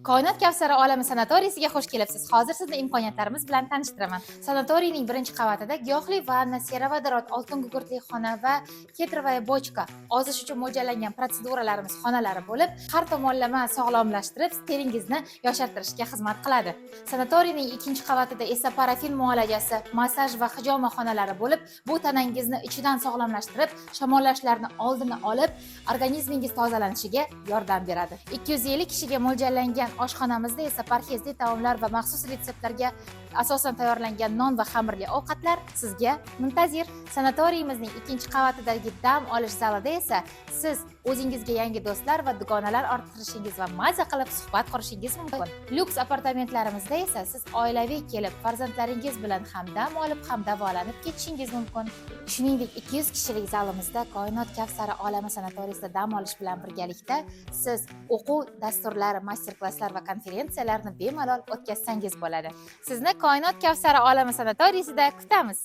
Koinot Kavsari olami sanatoriysiga xush kelibsiz. Hozir sizni imkoniyatlarimiz bilan tanishtiraman. Sanatoriyning birinchi qavatida giyohli vanna, serovodorod, oltin gugurtli xona va кедровая бочка ozish uchun mo'ljallangan protseduralarimiz xonalari bo'lib, har tomonlama sog'lomlashtirib, teringizni yoshartirishga xizmat qiladi. Sanatoriyning ikkinchi qavatida esa parafin muolajasi, massaj va hijoma xonalari bo'lib, bu tanangizni ichidan sog'lomlashtirib, shamollashlarni oldini olib, organizmingiz tozalanishiga yordam beradi. 250 kishiga mo'ljallangan oshxonamizda esa parhezli taomlar va maxsus retseptlarga asosan tayyorlangan non va xamirli ovqatlar sizga muntazir. Sanatoriyimizning ikkinchi qavatidagi dam olish zalida esa siz o'zingizga yangi do'stlar va dugonalar orttirishingiz va maza qilib suhbat qurishingiz mumkin. Lyuks apartamentlarimizda esa siz oilaviy kelib, farzandlaringiz bilan ham dam olib, ham davolanib ketishingiz mumkin. Shuningdek, 200 kishilik zalimizda Koinot Kavsari olami sanatoriysida dam olish bilan birgalikda siz o'quv dasturlari, master klasslar va konferensiyalarni bemalol o'tkazsangiz bo'ladi. Sizni Koinot Kavsari olami sanatoriysida kutamiz.